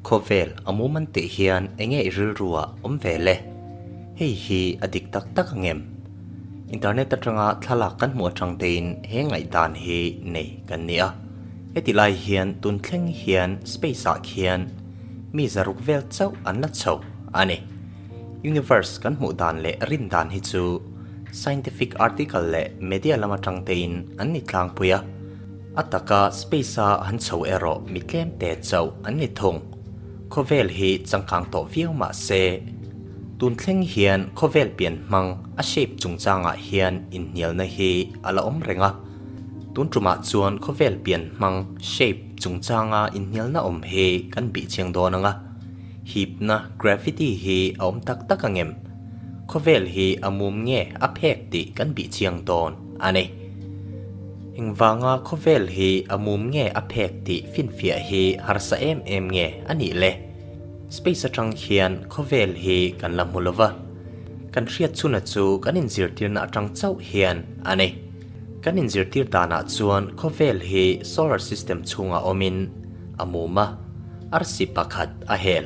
Khawvel a mum an tih hian enge i rilru ah awm ve le? Hei hi a dik tak tak angem? Internet atanga thlalak kan hmuh atang tein he ngaihdan hi nei kan ni a. Heti lai hian tun thleng hian space ah khian mi zaruk vel chauh an la chho a ni. Universe kan hmuh dan leh rin dan hi chu scientific article leh media lam atang tein an ni tlangpui a. A taka space-a han chho erawh mi tlem te chauh an ni thung. Khawvel hi changkang tawh viau mah se, tun thleng hian khawvel pian hmang a shape chungchangah hian inhnialna hi a la awm reng a. Tun tumah chuan khawvel pian hmang shape chungchanga inhnialna awm hi kan bih chiang dawn ang a, hipna, gravity, hi a awm tak tak angem? Khawvel hi a mum nge a phek tih kan bih chiang dawn a ni. Engvanga khawvel hi a mum nge a phek tih finfiah hi harsa em em nge a nih le? Space atang hian khawvel hi kan la hmu lova, kan hriat chhuna chu kan inzirtirna atang chauh hian a ni. Kan inzirtir danah chuan khawvel hi solar system chhungah awmin a mum a, arsi pakhat a hel.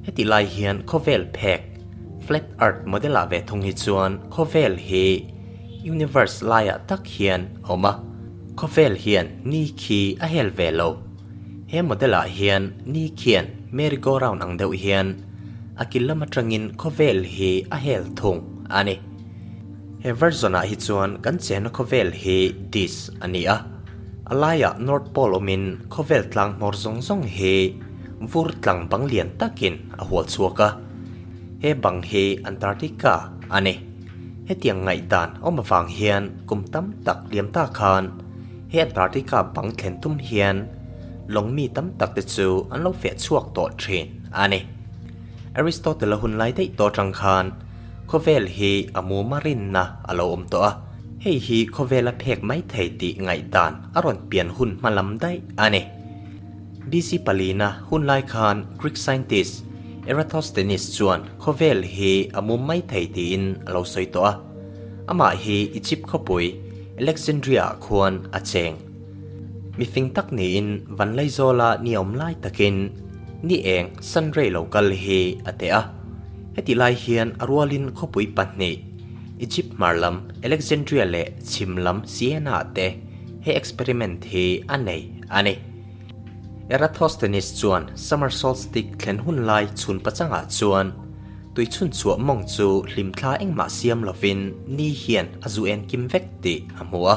Heti lai hian khawvel phek, flat earth model ah ve thung hi chuan khawvel hi Universe laiah tak hian a awm a, khawvel hian ni khi a hel ve lo. He model ah hian ni khian merry go round ang deuh hian a kil lam atangin khawvel hi a hel thung a ni. He version ah hi chuan kan chena khawvel hi disk a ni a, a laiah North Pole awmin khawvel tlang hmawr zawng zawng hi vur tlang bang lian takin a hual chhuak a, he bang hi Antarctica a ni. Hetiang ngaihdan awm avang hian kum tam tak liam ta khan he Antarctica bang thlen tum hian lawng mi tam tak te chu an lo feh chhuak tawh thin a ni. Aristotle-a hun lai daih tawh atang khan khawvel hi a muma rinna a lo awm tawh a, hei hi khawvela phek mai thei tih ngaihdan a rawn pian hun hma lam daih a ni. BC palina hun lai khan Greek scientist Eratosthenes chuan khawvel hi a mum mai thei tiin a lo sawi tawh a. Amah hi Egypt khawpui Alexandria-ah khuan a cheng. Mifing tak niin Vanlaizawla ni awm lai takin ni eng sun ray lo kal hi a teh a. Heti lai hian a rualin khawpui pahnih Egypt hmar lam Alexandria leh chhim lam Siena-ah te he experiment hi a nei a ni. Eratosthenes chuan summer solstice thlen hun lai chhun pachangah chuan tui chhun chhuah mawng chu hlimthla engmah siam lovin ni hian a zu en kim vek tih a hmu a,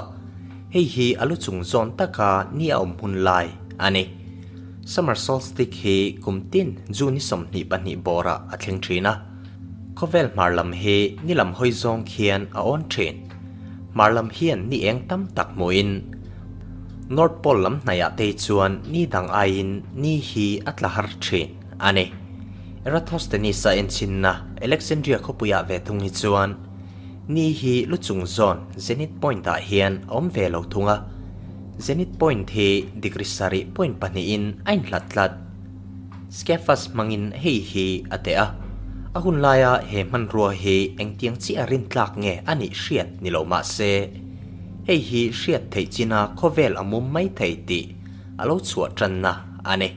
hei hi a lu chung zawn taka ni a awm hun lai a ni. Summer solstice hi kum tin June ni 22 bawrah a thleng thin a, khawvel hmar lam hi ni lam hawi zawng khian a awn thin. Hmar lam hian ni eng tam tak hmuhin North Pole lam hnaihah te chuan ni dang aiin ni hi a tla har thin a ni. Eratosthenes-a enchinna Alexandria khawpuiah ve thung hi chuan ni hi lu chung zawn zenith point-ah hian a awm ve lo thung a. Zenith point hi degree sarih point pahnihin a inhlat tlat. Scaphus hmangin hei hi a teh a, a hun laia he hmanrua hi engtiang chiah rintlak nge a nih hriat ni lo mah se, hei hi hriat theih china khawvel a mum mai thei tih a lo chhuah tanna a ni.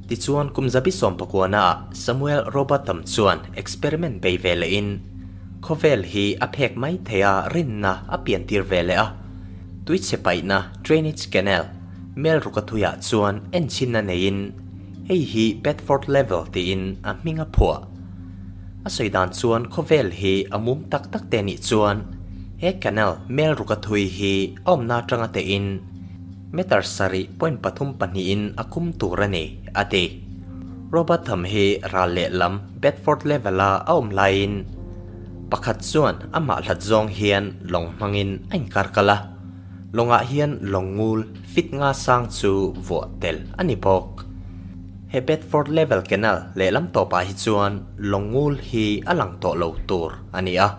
Tichuan kum zabi sawmpakuanaah Samuel Robotham chuan experiment bei ve lehin khawvel hi a phek mai thei a rinna a piantir ve leh a, tuichhe paihna drainage canal, Mel ruka thuiah chuan enchinna neiin hei hi Bedford Level tiin a hming a phuah. A sawi dan chuan khawvel hi a mum tak tak te nih chuan he canal mel ruka thui hi a awmna atanga tehin meter sarih point pathum pahnihin a kum tur a ni, a ti. Robotham hi ral lehlam Bedford Level-a a awm laiin pakhat chuan amah hlat zawng hian lawng hmangin a inkarkal a. Lawngah hian lawng ngul fit nga sang chu vuah tel a ni bawk. He Bedford Level Canal lehlam tawpah hi chuan lawng ngul hi a lang tawh lo tur a ni a.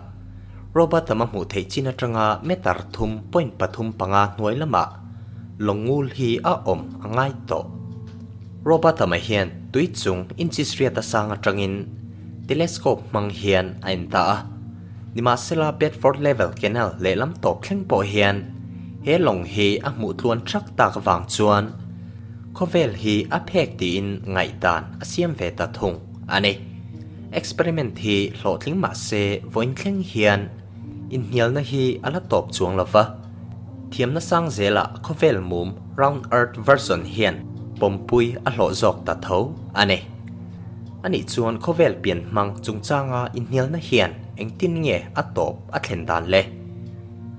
Robotham a hmuh theih chin atanga meter thum point pathum panga hnuai lamah lawng ngul hi a awm a ngai tawh. Robotham-a hian tui chung inches riat a sang atangin telescope hmang hian a en ta a. Nimahsela Bedford Level Canal lehlam tawp thleng pawh hian he lawng hi a hmuh tluan thak tak avang chuan Khawvel hi a phek tiin ngaihdan a siam ve ta thung a ni. Experiment hi hlawhtling mah se vawiin thleng hian inhnialna hi a la tawp chuang lo va. Thiamna sang zelah khawvel mum round earth version hian pawmpui a hlawh zawk ta tho a ni. Anih chuan khawvel pian hmang chungchanga inhnialna hian engtin nge a tawp a thlen dan le?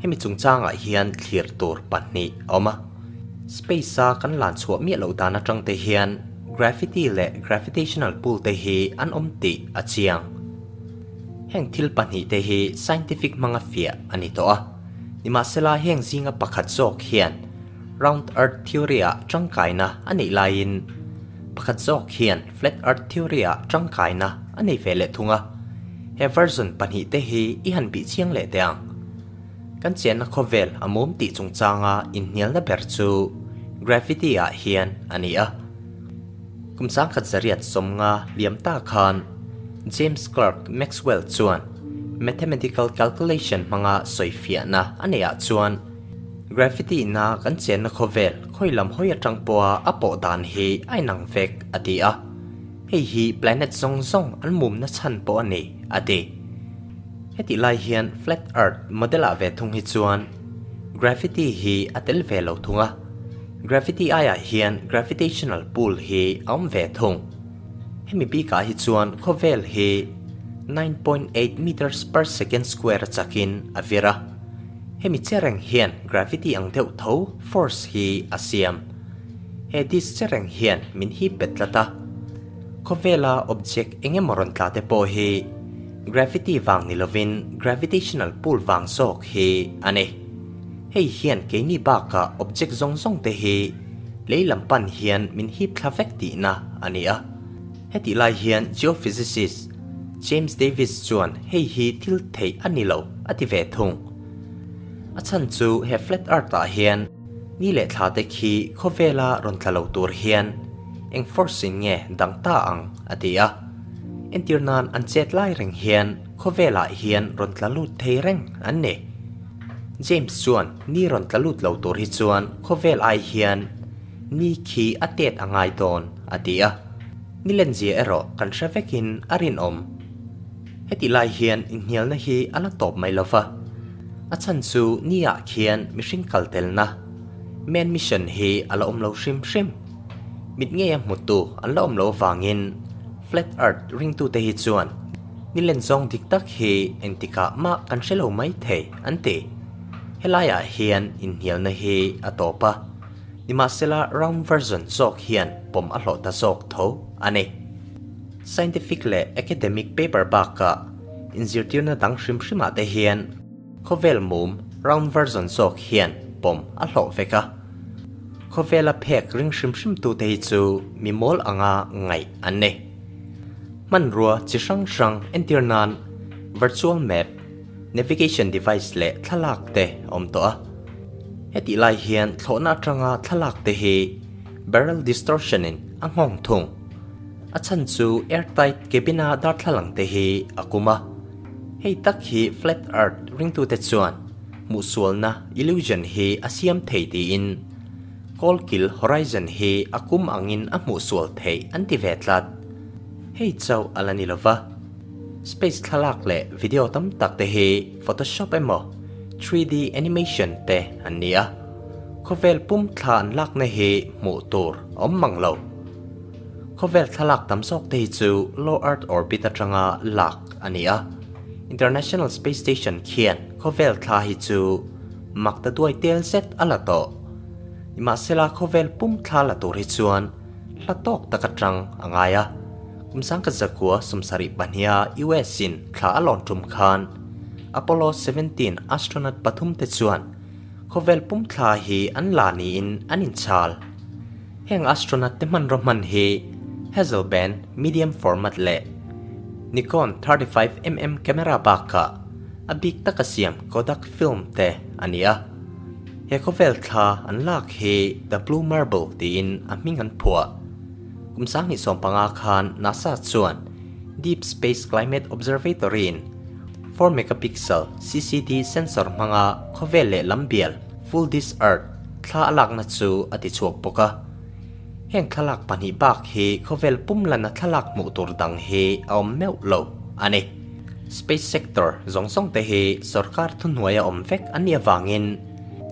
Hemi chungchangah hian thlir tur pahnih a awm a. Space-a kan lan chhuah miah loh dan atang te hian gravity leh gravitational pull te hi an awm tih a chiang. Heng thil pahnih te hi scientific hmanga fiah a ni tawh a. Nimahsela heng zinga pakhat zawk hian round earth theory-ah tangkaina a neih laiin pakhat zawk hian flat earth theory-ah tangkaina a nei ve leh thung a. He version pahnihte hi i han bih chiang leh teh ang. Kan chenna khawvel a mum tih chungchanga inhnialna ber chu gravity-ah hian a ni a. Kum 1950 liam ta khan James Clerk Maxwell chuan mathematical calculation hmanga sawifiahna a neihah chuan gravity-na kan chenna khawvel khawi lam hawi atang pawha a pawh dan hi a inang vek a ti a. Hei hi planet zawng zawng an mumna chhan pawh a ni, a ti. Hetih lai hian Flat Earth model-ah ve thung hi chuan gravity hi a tel ve lo thung a, gravity aiah hian gravitational pull hi a awm ve thung. Hemi bikah hi chuan khawvel hi 9.8 meters per second square a chakin a vir a, hemi che reng hian gravity ang deuh tho force hi a siam. He disc che reng hian min hip bet tlat a. Khawvela object eng emaw rawn tla te pawh hi gravity vang ni lovin gravitational pull vang zawk hi a ni. Hei hian keini bakah object zawng zawng te hi lei lam pan hian min hip thla vek tihna a ni a. Hetih lai hian geophysicist James Davis chuan hei hi thil theih a ni lo a ti ve thung. A chhan chu he flat earth ah hian Ni leh thla te khi khawvela rawn tla lo tur hian eng force in nge dang ta ang a ti a. Entir nan an chet lai reng hian khawvelah hian rawn tla lut thei reng an ni. James chuan ni rawn tla lut lo tur hi chuan khawvel ai hian ni khi a tet a ngai dawn a ti a. Ni lenzia erawh kan hre vekin a rinawm. Hetih lai hian inhnialna hi a la tawp mai lo va. A chhan chu ni ah khian mihring kal telna, man mission, hi a la awm lo hrim hrim. Mit ngeia hmutu an la awm lo avangin Flat Earth ringtute hi chuan ni len zawng dik tak hi engtikah mah kan hre lo mai thei an ti. Helaiah hian inhnialna hi a tawp a, nimahsela round version zawk hian pawm a hlawh ta zawk tho a ni. Scientific leh academic paper bakah inzirtirna dang hrim hrimah te hian khawvel mum round version zawk hian pawm a hlawh vek a. Khawvela phek ring hrim hrimtute hi chu mi mawl anga ngaih an ni. Hmanrua chi hrang hrang entir nan virtual map, navigation device leh thlalak te a awm tawh a. Hetih lai hian thlawhna atanga thlalak te hi barrel distortion in a nghawng thung. A chhan chu airtight cabin-a darthlalang te hi a kum a. Hei tak hi flat earth ringtute chuan hmuhsualna, illusion, hi a siam thei tiin kawlkil, horizon, hi a kum angin a hmuhsual theih an ti ve tlat. Hei chauh a la ni lova, space thlalak leh video tam tak te hi photoshop emaw 3D animation te an ni a, khawvel pum thla an lakna hi hmuh tur a awm mang lo. Khawvel thlalak tam zawk te hi chu Low Earth Orbit atanga lak a ni a, International Space Station khian khawvel thla hi chu mak ta duai tel zet a la tawh. Nimahsela khawvel pum thla la tur hi chuan hla tawk tak atang a ngai a. Kum 1972 a US in thla a lawn tum khan Apollo 17 astronaut pathum te chuan khawvel pum thla hi an la niin an inchhal. Heng astronaut te hmanraw hman hi Hasselblad medium format leh Nikon 35mm camera bakah a bik taka siam Kodak film te a ni a. He khawvel thla an lak hi The Blue Marble tiin a hming an phuah. Kum 2015 khan NASA chuan Deep Space Climate Observatory-in 4 megapixel CCD sensor hmanga khawvel leh lam bial, full disk Earth, Thla a lakna chu a ti chhuak bawk a. Heng thlalak pahnih bak hi khawvel pum lana thlalak hmuh tur dang hi a awm meuh lo a ni. Space sector zawng zawng te hi sorkar thuhnuaia awm vek an nih avangin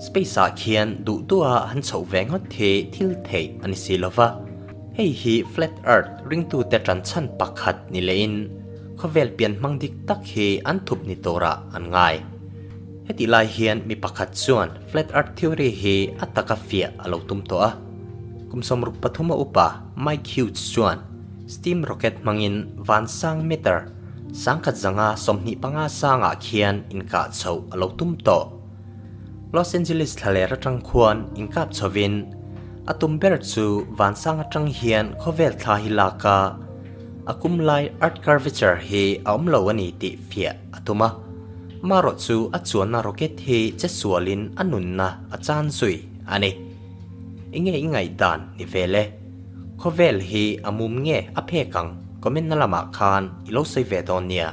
space ah khian duh duha han chhoh ve ngawt hi thil theih a ni si lo va. Hei hi flat earth ringtute tan chhan pakhat ni lehin khawvel pian hmang dik tak hi an thup ni turah an ngai. Hetih lai hian mi pakhat chuan flat earth theory hi a taka fiah a lo tum tawh a. Kum 63 a upa Mike Hughes chuan steam rocket hmangin vansang meter 1025 sangah khian inkah chhoh a lo tum tawh. Los Angeles thlaler atang khuan inkap chhovin a tum ber chu vansang atang hian khawvel thla hi lak a, a kum lai earth curvature hi a awm lo a ni tih fiah a tum a. Marawh chu a chuanna rocket hi che sualin a nunna a chan zui a ni. Enge i ngaihdan ni vel e? Khawvel hi a mum nge a phek ang? Comment na lamah khan i lo sawi ve dawn nia.